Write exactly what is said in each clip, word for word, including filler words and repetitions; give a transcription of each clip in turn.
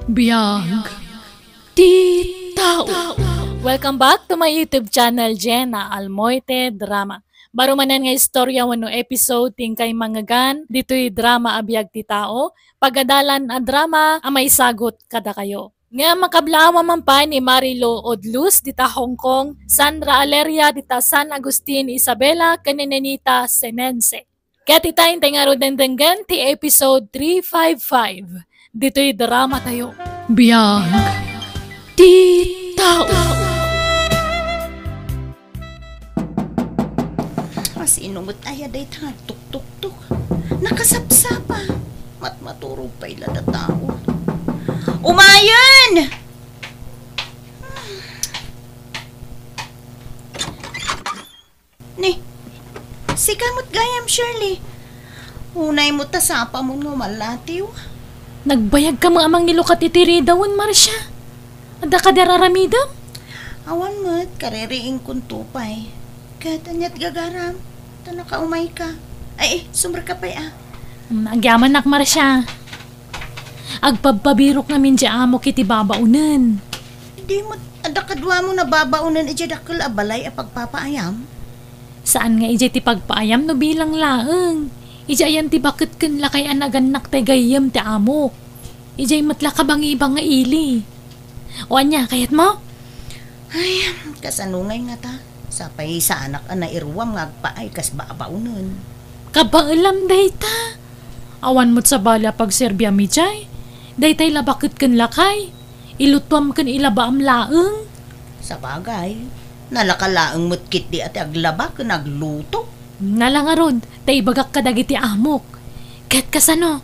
Biag ti tao. Welcome back to my YouTube channel, Jenna Almoite Drama. Baro manen nga istorya wenno episode ti inkay mangngegan ditoy drama a Biag ti Tao, pagadalan a drama a maisagut kadakayo. Nga makablaawa man pay ni Marilou Odlus dita Hong Kong, Sandra Aleria dita San Agustin Isabela, ken ni Nenita Senense. Ket ita, intay ngarud dengdenggen ti episode three five five ditoy drama tayo. Biag ti tao. Asino met aya dayta nga agtuktuktok? Nakasapsapa. Matmaturog pay la da tao. Umayen! Ni, sika met gayam, Shirley. Unay mo ta sapamon nga umallatiw. Nagbayag ka met a mangilukat iti ridawen, Marcia. Adda kadi ar-aramidem? Awan met, kaririingkon to pay. Ket aniat gagaram? Ta nakaumay ka. Ay, eh, sumrek ka pay, ah. Mm, agyamanak, Marcia. Agpabpabirok ngamin ti amok iti babaonen. Di met, adda kaduamon a babaonen idiay dakkel a balay a pagpapaayam? Saan nga idiay ti pagpaayam no bilang laeng. Idiay ayan ti baket ken lakay a nagannak tay gayyem ti amok. Idiay met la kabangibang nga ili. O ania, kayatmo? Ay, kasano ngay ngata? Sapay saanak a nairuam nga agpaay kas babaonen. Kabaelam dayta. Awan met sabali a pagserbiam idiay. Daytay la baket ken lakay. Ilutuam ken ilabaam laeng. Sabagay, nalaka laeng met ketdi a ti aglaba ken agluto. Nala ngarud, ta ibagak kadagiti amok. Ket kasano?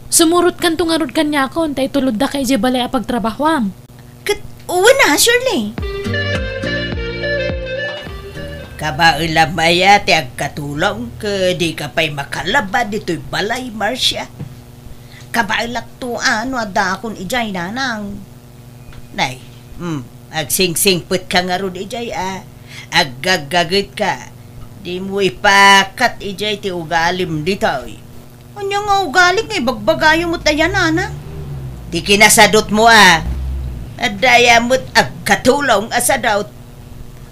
Sumurotkanto ngarud kaniakon, ta ituloddaka idiay balay a pagtrabahoam. Ket wen a, Shirley. Kabaelam aya ti agkatulong ket dika pay makalaba ditoy balay, Marcia. Kabaelakto a no addaakon idiay, nanang. Nay, hmm, agsingsingpetka ngarud idiay a. Aggaggagetka. Dimo ipakat idiay ti ugalim ditoy. Ania nga ugalik nga ibagbagayo met aya, nanang? Ti kinasadutmo a. Adda aya met agkatulong a sadut.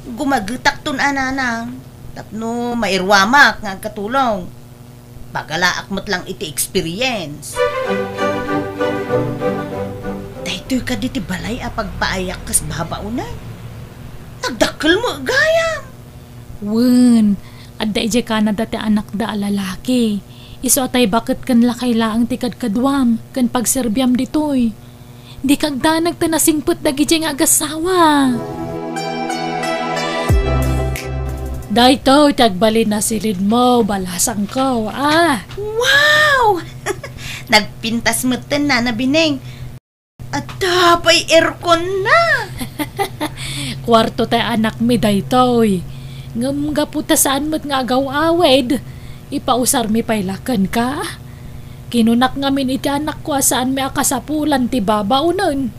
Gumagetakton a, nanang. Tapno mairuamak nga agkatulong. Pagalaak met lang iti experience. Daytoy kadi ti balay a pagpaayak kas babaonen. Nagdakkel met gayam. Wen, adda idiay Canada ti anakda a lalaki. Isu a tay baket ken lakay laeng ti kadkaduam ken pagserbiam ditoy. Dika agdanag ta nasingpet dagidiay nga agassawa. Daytoy ti agbalin a silidmo, balasangko, ah. Wow! Nagpintas metten, Nana Bineng. Adda pay aircon na. Kuarto tay anakmi daytoy. Ngem gapu ta saan met nga agaw-awid, ipausarmi pay la kenka. Kinunak ngamin iti anakko a saanmi a kasapulan ti babaonen.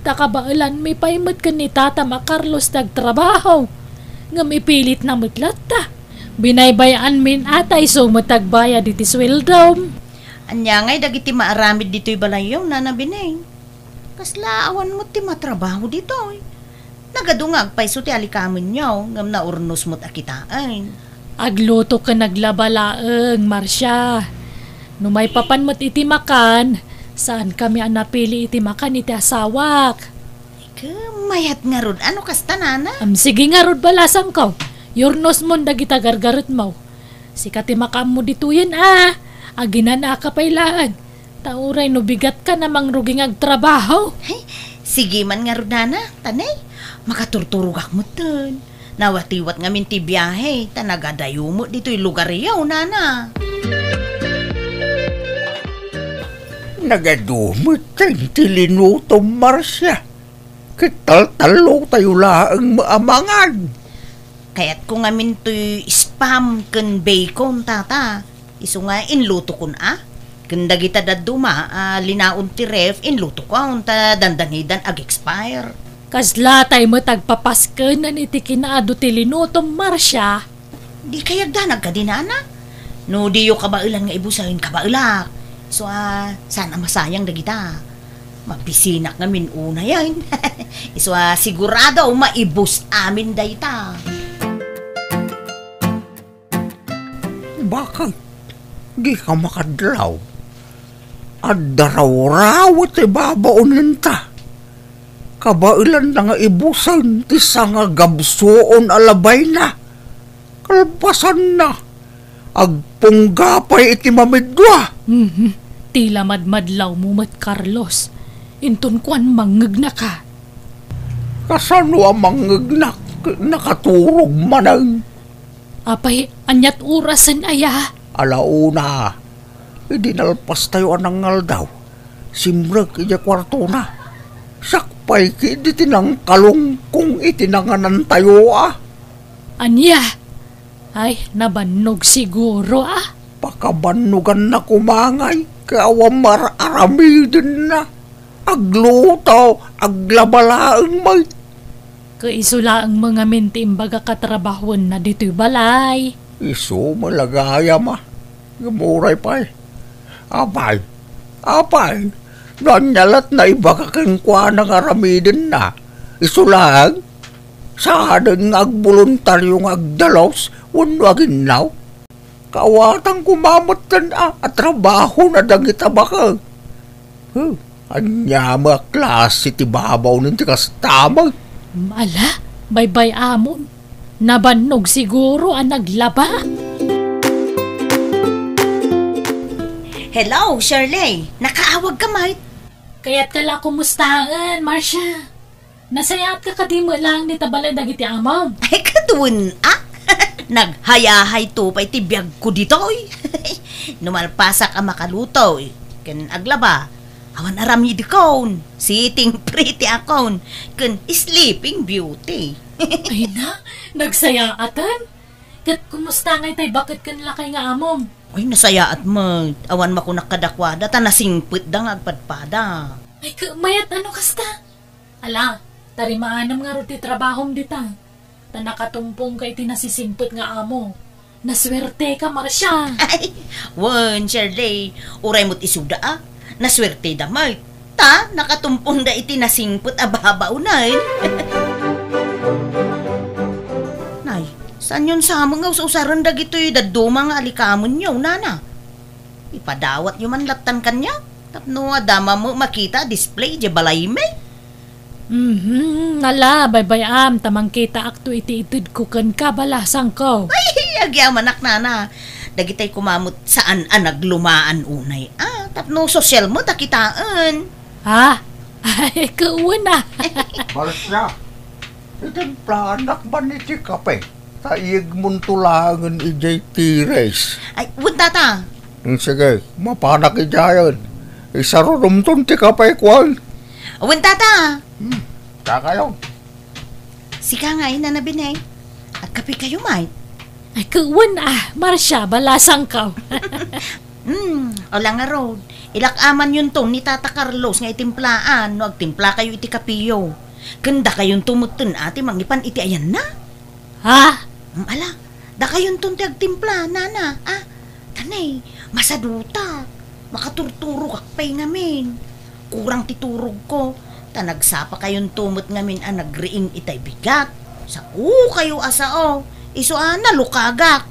Ta kabaelanmi pay met ken ni tatam a Carlos ti agtrabaho. Ngem ipilitna met latta. Binaybay-anmin a ta isu met agbayad iti sueldom. Ania ngay dagiti maaramid ditoy balayyo, Nana Bineng? Kasla awan met ti matrabaho ditoy. Nagadu nga agpayso ti alikamenyo, ngem naurnos met a kitaen. Agluto ken aglaba laeng, Marcia. No maipapan met iti makan, saankami a napili iti makan iti asawak. Ket mayat ngarud, ano kasta, Nana? Am, sige ngarud, balasangko. Yurnosmon dagita gargaretmo. Sika ti makaammo ditoyen a. Aginanaka pay laeng. Ta uray no bigatka a mangrugi nga agtrabaho. Hay, sige man ngarud, Nana, ta nay, makaturturogak metten. Nawatiwat ngamin ti biahe, ta nagadayo met ditoy lugaryo, Nana. Nagadu metten ti linutom, Marcia. Ket taltallotayo laeng met a mangan. Kayatko ngamin toy spam ken bacon, tata. Isu nga inlutokon a. Ken dagita dadduma a linaon ti ref, inlutokon ta dandanidan ag-expire. Kasla tay met agpapaskenen iti kinaadu ti linutom, Marcia. Di kayagdanag kadi, Nana? No diyo kabaelan nga ibusen, kabaelak. So, ah, saan a masayang dagita. Mabisinak ngamin unay, ay. Isu a sigurado, maibus amin dayta. Bakit? Di ka makadlaw. Adda rawraw ti babaonenta. Kabaelanna nga ibusen ti sangagabsuon a labayna. Kalpasanna, agpungga pay iti mamidua. Mhm. Ti la madmadlawmo met, Carlos. Inton kuan, mangngegnaka. Kasano a mangngegnak? Nakaturog manen. Apay, aniat orasen aya? Alauna. Idi nalpastayo a nangaldaw, simrek idiay kuartona. Siak pay ketdi ti nangkalungkong iti nanganantayo a. Ania? Ay, nabannog siguro a. Pakabannoganna koma ngay, ket awan mar-aramidenna. Agluto, aglaba laeng met. Ket isu laeng met ngamin ti imbagak a trabahuenna ditoy balay. Isu met la gayam a. Ngem uray pay. Apay, apay, no ania lat naibaga kenkuana nga aramidenna, isu laeng? Saanen nga agboluntario nga agdalus wenno aginnaw? Kaawatan koma metten a, a trabahona dagita baket. Huh, ania met a klase ti babaonen ti kasta met? Ala, baybay-amon. Nabannog siguro a naglaba. Hello, Shirley. Nakaawagka met? Kayatka la kumustaen, Marcia. Nasayaatka kadi met laeng ni ta balay dagiti amam? Ay, ket wen a. Naghayahayto pay ti biagko ditoy. No malpasak a makaluto ken aglaba, awan aramidekon. Sitting pretty akon ken sleeping beauty. Ay na, nagsayaatan. Ket kumusta ngay tay baket ken lakay nga amom? Ay, nasayaat met. Awan makunak kadakuada ta nasingpetda nga agpadpada. Ay, ket mayat a no kasta. Ala, tarimaanam ngarud ti trabahom dita. Ta nakatumpongka iti nasisingpet nga amo. Nasuerteka, Marcia. Ay, wen, Shirley, uray met isuda a. Nasuerteda met. Ta nakatumpongda iti nasingpet a babaonen. Nay, saanyon sa met nga us-usaren dagitoy dadduma nga alikamenyo, nana? Ipadawatyo man lattan kaniak tapno adda met makita a display idiay balaymi. Mhm, ala, baybay-am, ta mangkitaakto iti itedko kenka, balasangko. Ay, agyamanak, nana. Dagitay koma met saan a naglumaan unay a, tapno sosyal met a kitaen. Ha? Ay, ket wen a. Marcia, itimplaanak man iti kape. Ta iyegmonto laengen idiay tires. Ay, wen, tata. Hmm, sige, mapanak idiayen. Isarunomton ti kape, kuan. Wen, tata. Hmm, dakayo. Sika ngay, Nana Beneng. Agkapekayo met? Ay, ket wen a, Marcia, balasangko. Hmm, ala ngarud. Ilak-amanyonton ni Tata Carlos nga itimplaan no agtimplakayo iti kapeyo. Ken dakayonto metten a ti mangipan iti ayanna. Ha? Mm, ala, dakayonton ti agtimpla, nana, a? Tanay, masadutak. Makaturturogak pay ngamin. Kurang ti turogko, ta nagsapakayonto met ngamin a nagriing itay bigat. Saokayo a sao, isu a nalukagak.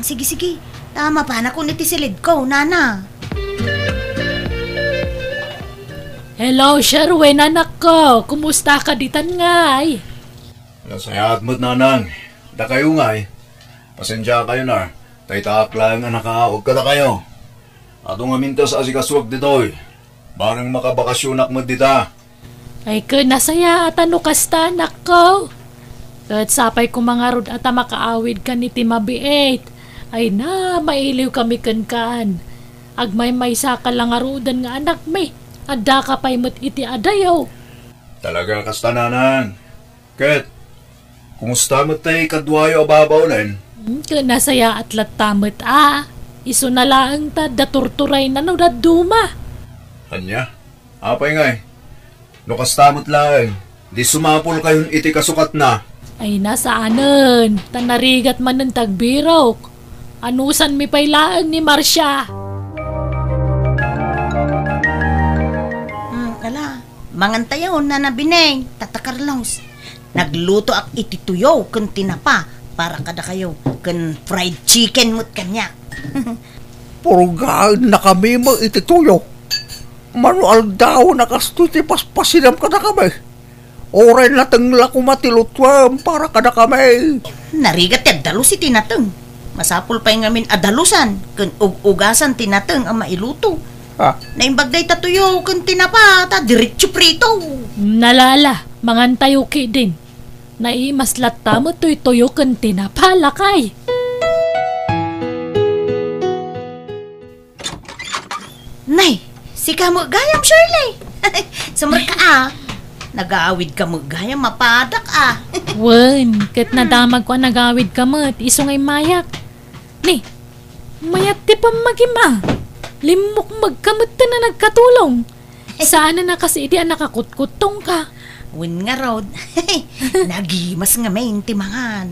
Sige, sige, ta mapanakon iti silidko, nana. Hello, Sherwin, anakko. Kumusta ka ditan ngay? Nasayaat met, nanang. Dakayo ngay, pasensiakayon a, ta itaak laeng a nakaawag kadakayo. Adu ngamin ti as-asikasuak ditoy. Bareng makabakasyonak met dita. Ay, ken nasayaat a no kasta, anakko. Ket sapay koma ngarud a ta makaawidkan iti mabiit. Ay na, mailiwkami kenkan. Agmaymaysaka la ngaruden nga anakmi. Addaka pay met iti adayo. Talaga kasta, nanang. Ket, kumusta met tay kaduayo a babaonen? Hmm, ket nasayaat latta met a. Isuna laeng ta adda turturayna no dadduma. Ania? Apay ngay? No kasta met laeng, di sumapulkayon iti kasukatna. Ay, na, saanen, ta narigat manen ti agbirok. Anusanmi pay laeng ni Marcia. Hmm, ala, Mangantayo, Nana Bineng, Tata Carlos. Naglutoak iti tuyo ken tinapa para kadakayo, ken fried chicken met kaniak. Purgaennakami met iti tuyo. Mano aldawen a kastoy ti paspasinam kadakami. Uray nateng la koma ti lutuem para kadakami. Narigat ti agdalus iti nateng. Masapul pay ngamin a dalusan ken ug-ugasan ti nateng a mailuto. Ah. Naimbag dayta tuyo ken tinapa ta diretso prito. Nalala, mangantayo ketdin. Naimas latta met toy tuyo ken tinapa, lakay. Nay, sika met gayam, Shirley. Sumrekka a. Nagaawidka met gayam, mapadak a. Wen, ket nadamagko a nagaawidka met, isu nga immayak. Ni, mayat ti pammagim a. Limmukmegka metten a nagkatulong. Saanen a kas idi a nakakutkuttongka. Wen ngarud, nagimas ngamin ti mangan.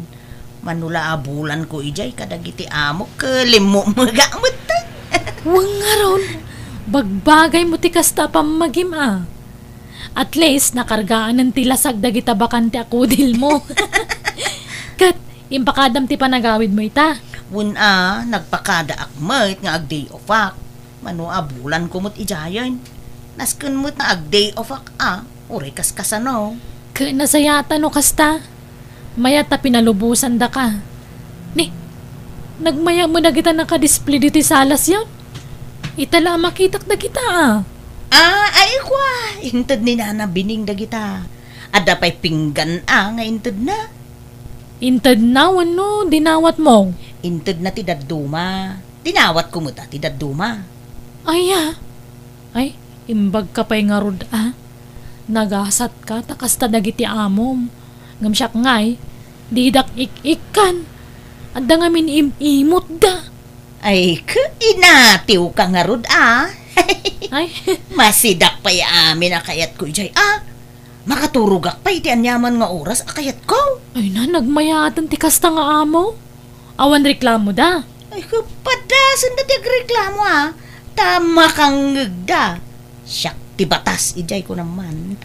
Mano la abulanko idiay kadagiti amok, ket limmukmegak metten. Wen ngarud, bagbagaymo ti kasta a pammagim a. At least, nakargaanen ti lasag dagita bakante a kudilmo. Ket, impakadam ti panagawidmo ita. Wen a, nagpakadaak met nga ag-day offak. Mano abulanko met idiayen. Nasken met nga ag-day offak a, uray kaskasano. Ket nasayaat no kasta. Mayat ta pinalubosandaka. Ni, nagmaya met dagita nakadisplay ditoy salasyan. Ita la a makitak dagita a. Ah, ay, kwa, inted ni Nana Bining dagita. Adda pay pinggan a nga intedna. Intedna wenno dinawatmo? Intedna ti dadduma. Dinawatko met a ti dadduma. Ay, a. Ay, imbagka pay ngarud a. Nagasatka ta kasta dagiti amom. Ngem siak ngay, didak ik-ikkan. Adda ngamin im-imotda. Ay, ket inatiwka ngarud a. Ay. Masidak pay amin a kayatko idiay a. Makaturogak pay iti aniaman nga oras a kayatko. Ay na, nagmayaaten ti kasta nga amo. Awan reklamoda. Ay, ket padasenda ti agreklamo a. Ta makangngegda. Siak ti batas idiay kunam man.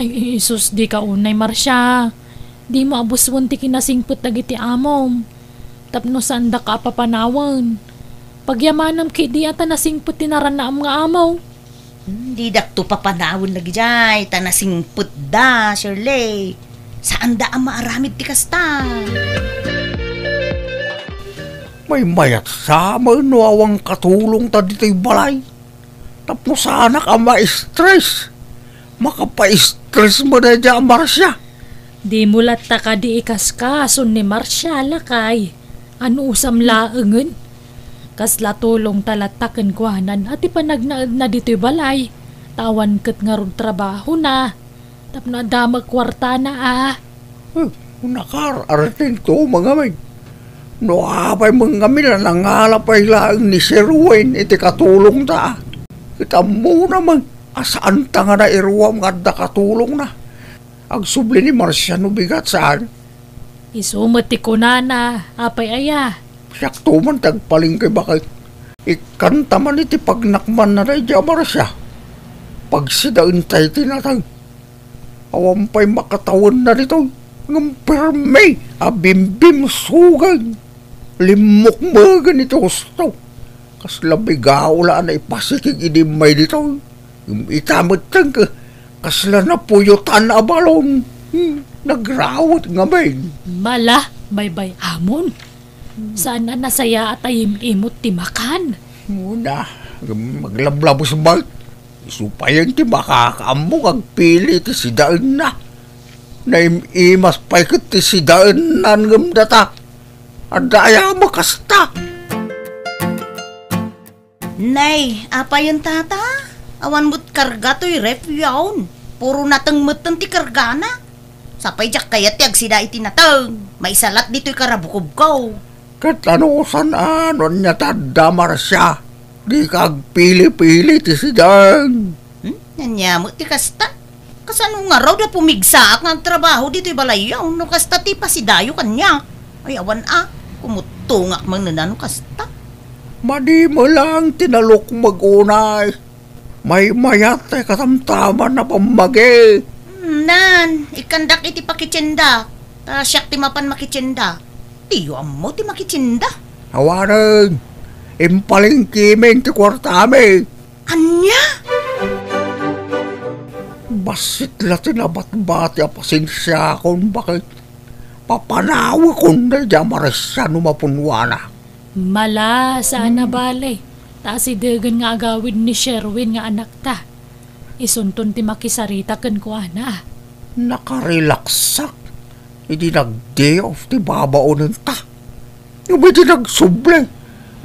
Ay, Jesus, dika unay, Marcia. Dimo abuswen ti kinasingpet dagiti amom. Tapno saandaka a papanawen. Pagyamanam ketdi a ta nasingpet ti narannaam nga amo. Hmm, didakto papanawen dagidiay, ta nasingpetda, Shirley. Saanda a maaramid ti kasta. Maymayat sa met no awan katulongta ditoy balay. Tapno saanak a ma-stress. Makapa-stress met daydiay a Marcia. Dimo latta kadi ikaskason ni Marcia, lakay. Anusam laengen. Kasla tulongta latta kenkuana a ti panagnaedna ditoy balay. Ta awan ket ngarud trabahona. Tapno adda met kuartana a. Hmm, nakar-artento met ngamin. No apay met ngamin a nangala pay laeng ni Sir Wayne iti katulongta. Ket ammona met a saanta nga nairuam nga adda katulongna. Agsubli ni Marcia no bigat saan. Isu met ti kunana, apay aya? Siakto man ti agpalengke baket. Ikkanta man iti pagnakmanna daydiay a Marcia. Pagsidaenta iti nateng. Awan pay makatawenna ditoy. Ngem permi a bimbimsugen. Limmukmegen iti husto. Kasla bigao la a naipasikig idi immay ditoy. Ngem ita metten ket kasla napuyotan a balon. Hmm, nagrawet ngamin. Mala, baybay-amon. Saan a nasayaat a yim-imot ti makan. Muna, aglablabos met. Isu payen ti makakaammo nga agpili ti sidaenna. Naim-imas pay ket ti sidaenna ngem data. Adda aya a makasta? Nay, apayen tata? Awan met karga toy ref yaon. Puro nateng metten ti kargana. Sapay diak kayat ti agsida iti nateng. Maisalat ditoy karabukobko. Ket ano saan a no ania ti adda, Marcia? Dika agpili-pili ti sidaen. Hmm? Ania met ti kasta? Kasano ngarud a pumigsaak nga agtrabaho ditoy balayyo no kasta ti pasidayo kaniak? Ay, awan a, kumuttongak manen a no kasta. Madi met laeng ti nalukmeg unay. Ay, mayat tay katamtaman a pammagi. Hmm, nan, ikkandak iti pakitienda. Ta siak ti mapan makitienda. Diyo ammo ti makitienda. Awanen, impalengkemin ti kuartami. Ania? Bassit la ti nabatbati a pasensiakon, baket papanawekon daydiay a Marcia no mapunwana. Mala, saan a bale. Ta asidegen nga agawid ni Sherwin nga anakta. Isunton ti makisarita kenkuana. Nakarelaksak idi nag-day off ti babaonenta. Ngem idi nagsubli,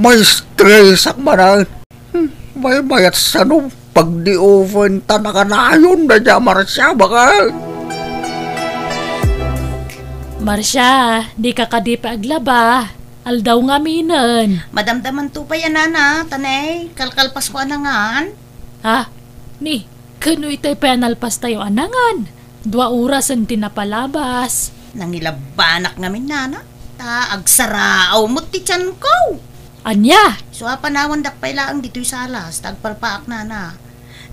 ma-stressak manen. Hmm, maymayat sano pagdi-offen ta nakanayon daydiay a Marcia, baket. Marcia, dika kadi pay aglaba. Aldaw ngaminen. Madamdamanto pay a nana, ta ne, kalkalpasko a nangan. Ha? Ni, kano itay pay a nalpastayo a nangan? Dua orasen ti napalabas. Nangilabanak ngamin, nana, ta agsaraaw met ti tianko. Ania? Isu a panawandak pay laeng ditoy salas, ta agpalpaak, nana.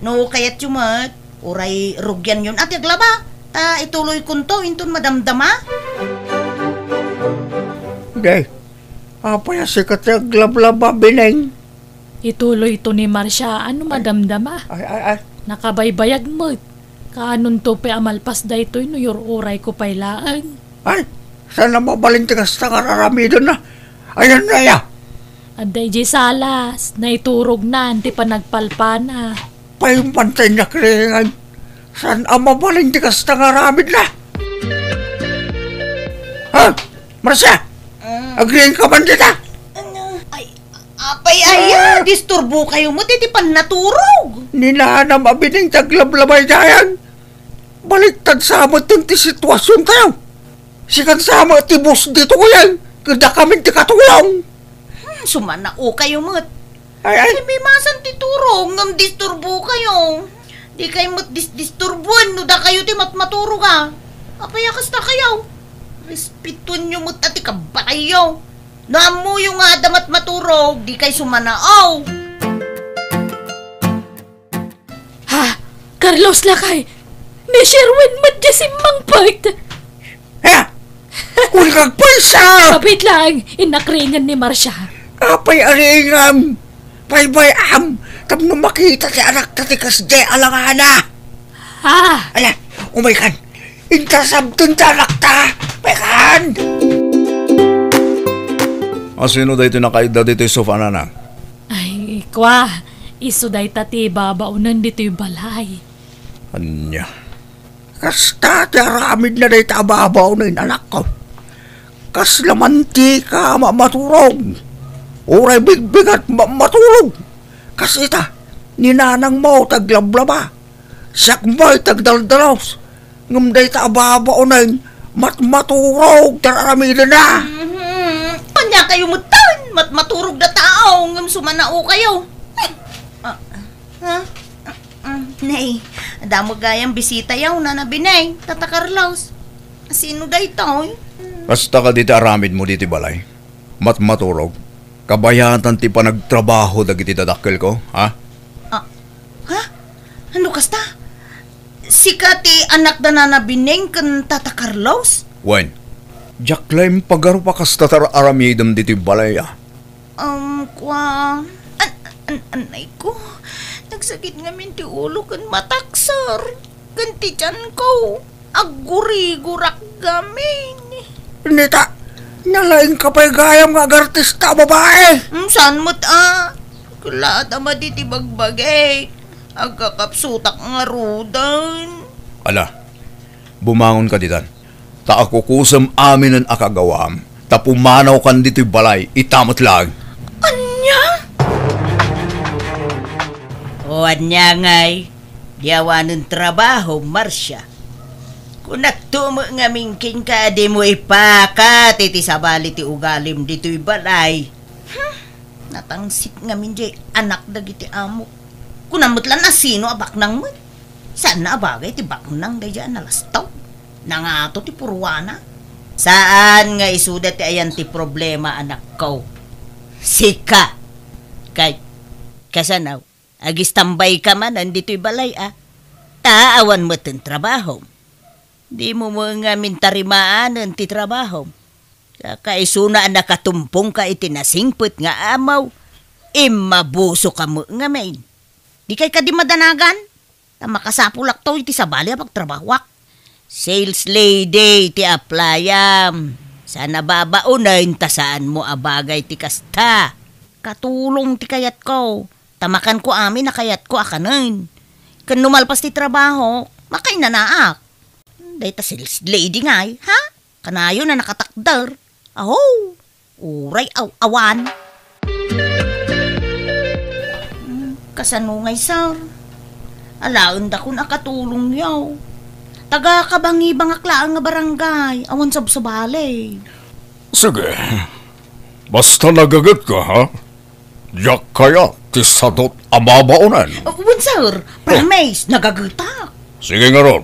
No kayatyo met, uray rugianyon a ti aglaba, ta ituloykonto inton madamdama. Day, apay a sika ti aglablaba, Bineng? Ituloyto ni Marcia no madamdama. Ay, ay, ay. Nakabaybayag met. Kaanonto pay a malpas daytoy no yur-urayko pay laeng. Ay, saan a mabalin ti kasta nga ar-aramiden na? Ayan na ya. Adda idiay salas, naiturognan ti panagpalpana. Pay man tay nakringan. Saan a mabalin ti kasta nga aramidna? Ha? Marcia! Ah. Agriingka man dita? Ano? Ay, apay aya, disturbokayo met iti pannaturog. Ni nanam a Bineng ti aglablabay dayan. Baliktad sa met ti situasiontayo. Sikan sa met ti boss ditoyen, ket dakamin ti katulong. Hmm, sumanaokayo met. Ay, ay. Ay, mimasan ti turog, ngem disturbokayo. Dikay met dis-, disturboen no dakayo ti matmaturog a. Apay a kastakayo? Respetuenyo met a ti kabatayo. No ammoyo nga adda matmaturog, dikay sumanao. Ha? Carlos, lakay! Ni Sherwin met diay simmangpet! Ha? Kunak pay sa! Kapit lang, inakringan ni Marcia. Apay a riingam? Baybay-am, tapno makita ti anakta ti kasdiay a langana. Ha? Ala, umaykan. Inta sabten ti anakta. Umaykan. Asino daytoy nakaidda ditoy sofa, nana? Ay, kua, isu dayta ti babaonen ditoy balay. Ania? Kasta ti aramidna dayta a babaonen, anakko. Kasla mantika a maturog. Uray bigbigat ma-, maturog. Kas ita, ni nanangmo ti aglablaba. Siak met ti agdaldalaus. Ngem dayta a babaonen, matmaturog ti ar-aramidenna. Mhm. Ania kayo metten? Matmaturog da tao, ngem sumanaokayo. Ah, ha? Ah, nay, adda met gayam bisitayo, Nana Bineng, Tata Carlos. Sino daytoy? Kasta kadi ti aramidmo ditoy balay? Matmaturog? Kabayatan ti panagtrabaho dagiti dadakkelko, ha? Ah, ha? Ano kasta? Sika ti anak da Nana Bineng ken Tata Carlos? Wen, diak la impagarup a kasta ti ar-aramidem ditoy balay, a. Um, kua, an, an, anay ko, nagsakit ngamin ti ulo ken matak, sir, ken ti tianko. Aggurigurak gamin. Nita, nalaingka pay gayam nga agartista a babae. Mm, saan met a? Kulaat a madi ti bagbagik. Agkakapsutak ngaruden. Ala, bumangonka ditan. Ta akukusem aminen a kagawaam. Ta pumanawkan ditoy balay, ita met laeng. Ania? O, ania ngay? Di awanen trabaho, Marcia. Kunakto met ngamin kenka a dimo ipakat iti sabali ti ugalim ditoy balay. Hmm, natangsit ngamin diay anak dagiti amok. Kunam met la a sino a baknang met. Saan a bagay ti baknang daydiay a nalastaw. Nangato ti purwana. Saan nga isuda ti ayan ti problema, anakko. Sika. Kay, kasano? Agistambayka manen ditoy balay a. Ta awan metten trabahom. Dimo met ngamin tarimaanen ti trabahom. Kaisuna a nakatumpongka iti nasingpet nga amaw, immabusoka met ngamin. Dikay kadi madanagan? Ta makasapulakto iti sabali a pagtrabahoak. Sales lady ti applyam. Saan a babaonen ta saanmo a bagay ti kasta. Katulong ti kayatko. Ta makanko amin a kayatko a kanen. Ken no malpas ti trabaho, makainanaak. Dayta sales lady ngay, ha? Kanayon a nakatakder. Aho! Uray aw-awan. Hmm, kasano ngay, sir? Alaendakon a katulongyo. Taga kabangibangak laeng nga barangay, awan sabsabali. Sige. Basta nagagetka, ha? Diak kayat ti sadot a babaonen. Uh, wen, sir. Promise, nagagetak. Sige ngarud.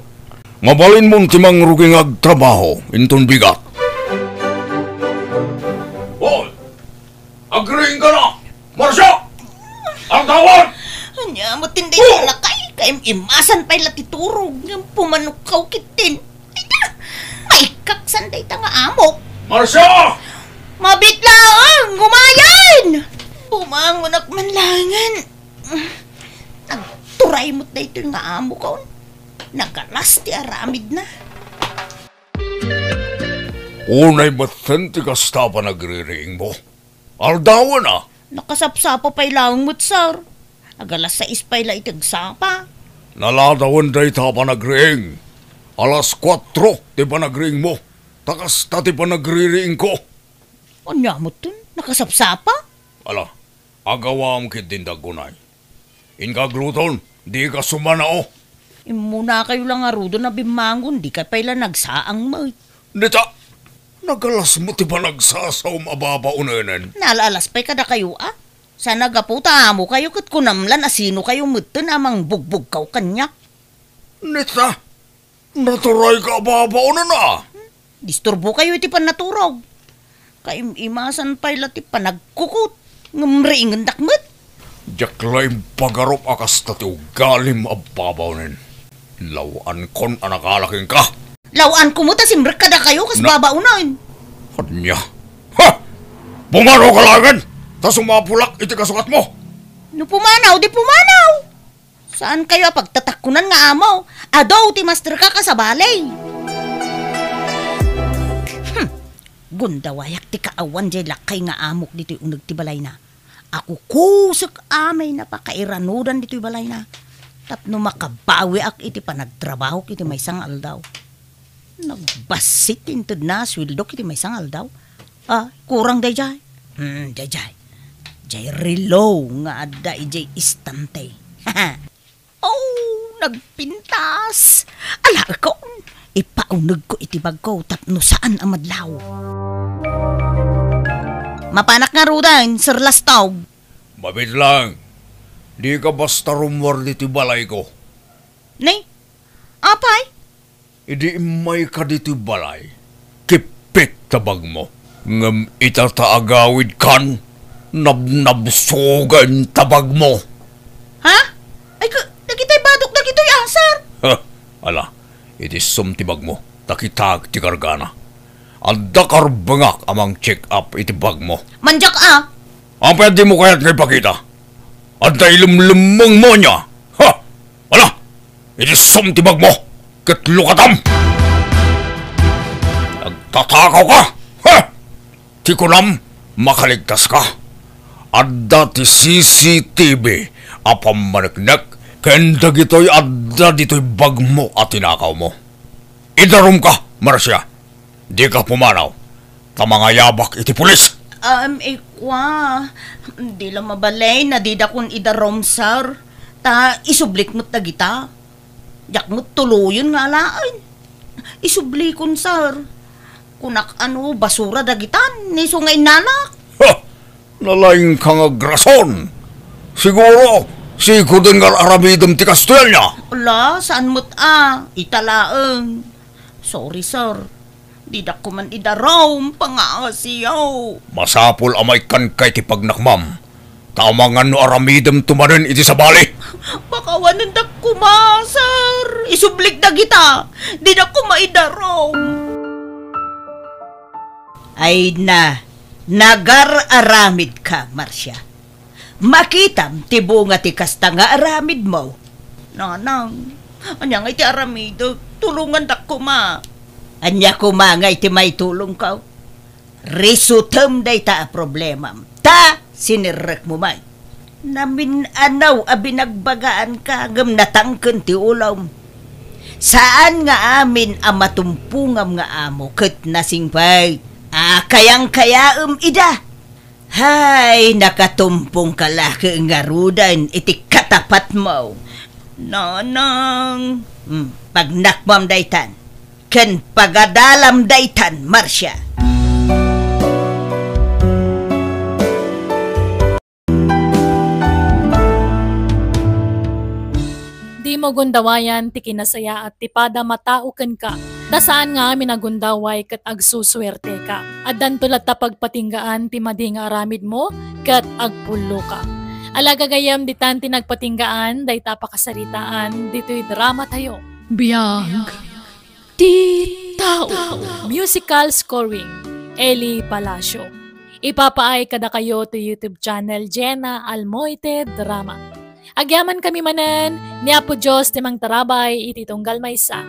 Mabalinmon ti mangrugi nga agtrabaho inton bigat. Hoy! Agriingka na! Marcia! Aldawan! Ania met ti dayta lakay, kaim-imasan pay la ti turog, ngem pumanokkaw ketdin. Ay da! Maikaksan dayta nga amok. Marcia! Mabit laeng, gumayen! Bumangonak man laengen. Nagturay met daytoy nga amokon. Nagalas ti aramidna. Unay metten ti kasta a panagririingmo. Aldawen a. Nakasapsapa pay laeng met, sir. Agalas sais pay la iti agsapa. Naladawen dayta a panagriing. Alas kuatro ti panagriingmo. Ta kasta ti panagririingko. Ania metten? Nakasapsapa? Ala, agawam ketdin daggunay. Inka agluton, dika sumanao. Immunakayo la ngaruden a bimmangon, dikay pay la nagsaang met. Nita, nagalas met ti panagsasaom a babaonenen. Nala-alas pay kadakayo a. Saan a gapu ta amokayo ket kunam lan a sinokayo metten a mangbugbugkaw kaniak. Nita, naturayka a babaonen a. Disturbokayo iti pannaturog. Kaim-imasan pay la ti panagkukot, ngem riingendak met. Diak la impagarup a kasta ti ugalim a babaonen. Lawankon a nakala kenka. Lawanko met a simrek kadakayo kas Na- babaonen. Ania? Ha! Pumanaw ka laengen, ta sumapulak iti kasugatmo. No pumanaw, di pumanaw. Saankayo a pagtatakkunan nga amo? Adu ti masterka kasabali. Hmm. Gundawayak ti kaawan jay lakay nga amok ditoy uneg ti balayna. Akukusek amay na pakairanudan ditoy balayna. Tapno makabawiak iti panagtrabahok iti maysa nga aldaw. Nagbassit ti intedna a sueldok iti maysa nga aldaw. Ah, kurang dayjay. Hmm, dayjay. Jay relo nga adda idiay istante. Oh, nagpintas. Alaekon, ipaunegko iti bagko tapno saan a madlaw. Mapanak ngaruden, Sir Lastog. Mabit lang. Dika basta rummuar ditoy balayko. Ni? Apay? Idi immayka ditoy balay, kippit ta bagmo. Ngem ita ta agawidkan, nabnabsugen ta bagmo. Ha? Ay, ka-, dagitoy badok dagitoy, ah, sir. Ha, ala, iti sum ti bagmo, ta kitaek ti kargana. Adda karbengak a mang-check up iti bagmo. Manjak, ah. Apay a dimo kayat nga ipakita? Adda ilemlemmengmo ania? Ha? Ala, iti sum ti bagmo, ket lukatam! Nagtatakaw ka? Ha? Ti kunam, makaligtas ka. Adda ti C C T V a pammaneknek ken dagitoy adda ditoy bagmo a tinakawmo. Idarumka, Marcia. Dika pumanaw, ta mangayabak iti pulis. Um, ikua, di la mabalin a didakon idarum, sir. Ta isublik met dagita. Diak met tuloyen nga alaen. Isublikon, sir. Kunak a no, basura dagitan, isu nga innanak. Ha! Nalaingka nga agrason. Siguro, sikoden nga ar-aramidem ti kastoy ania? Ala, saan met a, ita laeng. Sorry, sir. Didak koman idarum, pangaasiyo. Masapul a maikkanka iti pagnakmam. Ta amangan no aramidemto manen iti sabali. Pakawanendak koma, sir. Isublik dagita. Dinak koma idarum. Ay na, nagar-aramidka, Marcia. Makitam ti bunga ti kasta nga aramidmo. Nanang, ania nga iti aramidek? Tulongandak koma. Ania koma nga iti maitulongko? Risutem dayta a problemam. Ta, sinirrekmo man. Namin-anaw a binagbagaanka, ngem natangken ti ulom. Saan nga amin a matumpongam nga amo ket nasingpet a kayangkayaem ida. Hay, nakatumpongka la ket ngaruden iti katapatmo. Nanang, hmm, pagnakmam daytan, ken pagadalam daytan, Marcia. Dimo gundawayan ti kinasayaat ti padam a tao kenka, ta saan nga amin a gundaway ket agsusuerteka. Addanto latta pagpatinggaan ti madi nga aramidmo ket agpulloka. Ala gagayyem, ditan ti nagpatinggaan dayta a pakasaritaan ditoy dramatayo. Biag ti tao. Musical scoring, Eli Palacio. Ipapaay kadakayo ti YouTube channel Jenna Almoite Drama. Agyamankami manen ni Apo Dios ti mangtarabay iti tunggal maysa.